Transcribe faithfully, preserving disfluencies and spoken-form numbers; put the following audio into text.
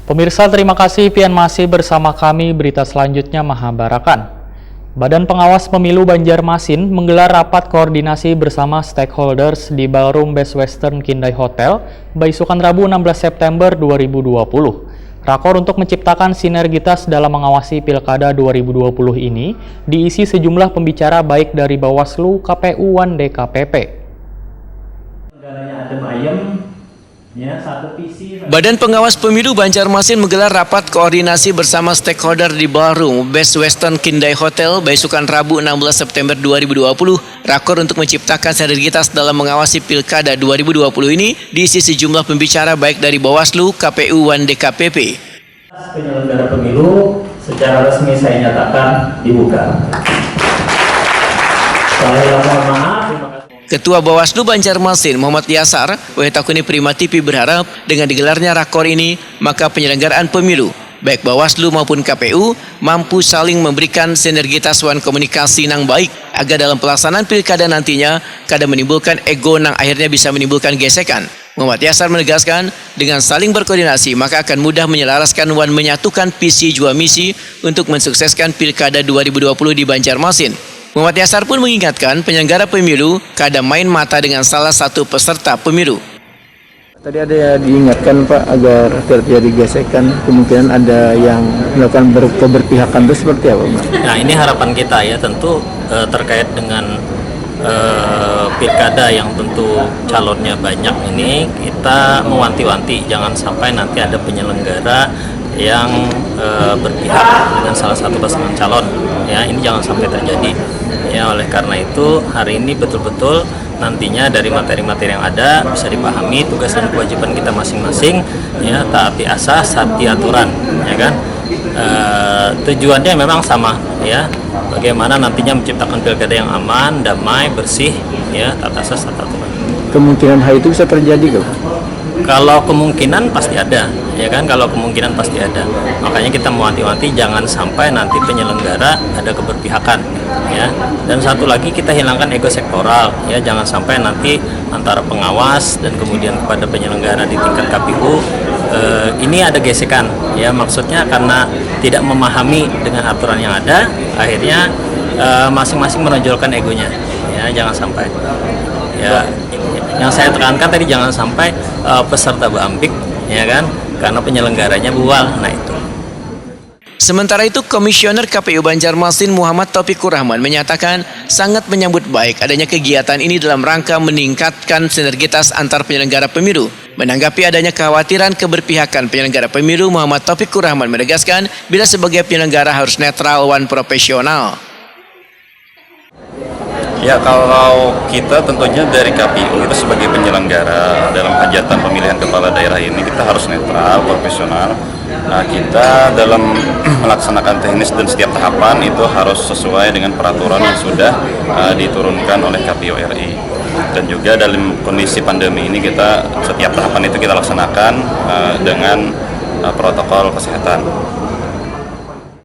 Pemirsa, terima kasih pian masih bersama kami. Berita selanjutnya mahabarakan. Badan Pengawas Pemilu Banjarmasin menggelar rapat koordinasi bersama stakeholders di Ballroom Best Western Kindai Hotel, baisukan Rabu enam belas September dua ribu dua puluh. Rakor untuk menciptakan sinergitas dalam mengawasi Pilkada dua ribu dua puluh ini diisi sejumlah pembicara baik dari Bawaslu, K P U, wan D K P P. Badan Pengawas Pemilu Banjarmasin menggelar rapat koordinasi bersama stakeholder di Ballroom Best Western Kindai Hotel, baisukan Rabu enam belas September dua ribu dua puluh. Rakor untuk menciptakan sinergitas dalam mengawasi Pilkada dua ribu dua puluh ini diisi sejumlah pembicara baik dari Bawaslu, K P U, wan D K P P. Penyelenggara pemilu secara resmi saya nyatakan dibuka. Saya mohon maaf. Ketua Bawaslu Banjarmasin, Muhammad Yasar, wahyu takuni Prima T V, berharap dengan digelarnya rakor ini, maka penyelenggaraan pemilu, baik Bawaslu maupun K P U, mampu saling memberikan sinergitas wan komunikasi nang baik, agar dalam pelaksanaan pilkada nantinya kada menimbulkan ego nang akhirnya bisa menimbulkan gesekan. Muhammad Yasar menegaskan, dengan saling berkoordinasi, maka akan mudah menyelaraskan wan menyatukan visi jua misi untuk mensukseskan Pilkada dua ribu dua puluh di Banjarmasin. Muhammad Yasar pun mengingatkan penyelenggara pemilu kada main mata dengan salah satu peserta pemilu. Tadi ada ya diingatkan Pak agar tidak terjadi gesekan, kemungkinan ada yang melakukan ber- keberpihakan itu seperti apa Pak? Nah, ini harapan kita ya, tentu eh, terkait dengan eh, pilkada yang tentu calonnya banyak ini, kita mewanti-wanti jangan sampai nanti ada penyelenggara yang eh, berpihak dengan salah satu pasangan calon. Ya, ini jangan sampai terjadi. Ya, oleh karena itu hari ini betul-betul nantinya dari materi-materi yang ada bisa dipahami tugas dan kewajiban kita masing-masing, ya, taati asas, taati aturan, ya kan. Eh, tujuannya memang sama, ya, bagaimana nantinya menciptakan pilkada yang aman, damai, bersih, ya, taat asas, taat aturan. Kemungkinan hal itu bisa terjadi kah? Kalau kemungkinan pasti ada, ya kan, kalau kemungkinan pasti ada. Makanya kita mewanti-wanti jangan sampai nanti penyelenggara ada keberpihakan, ya. Dan satu lagi, kita hilangkan ego sektoral, ya, jangan sampai nanti antara pengawas dan kemudian kepada penyelenggara di tingkat K P U eh, ini ada gesekan, ya, maksudnya karena tidak memahami dengan aturan yang ada, akhirnya eh, masing-masing menonjolkan egonya, ya, jangan sampai, ya. Yang saya tekankan tadi, jangan sampai eh, peserta beampik, ya kan, karena penyelenggaranya bual, nah itu. Sementara itu, Komisioner K P U Banjarmasin, Muhammad Taufikur Rahman, menyatakan sangat menyambut baik adanya kegiatan ini dalam rangka meningkatkan sinergitas antar penyelenggara pemilu. Menanggapi adanya kekhawatiran keberpihakan penyelenggara pemilu, Muhammad Taufikur Rahman menegaskan, bila sebagai penyelenggara harus netral wan profesional. Ya, kalau kita tentunya dari K P U itu sebagai penyelenggara dalam hajatan pemilihan kepala daerah ini, kita harus netral, profesional. Nah, kita dalam melaksanakan teknis dan setiap tahapan itu harus sesuai dengan peraturan yang sudah uh, diturunkan oleh K P U R I. Dan juga dalam kondisi pandemi ini, kita setiap tahapan itu kita laksanakan uh, dengan uh, protokol kesehatan.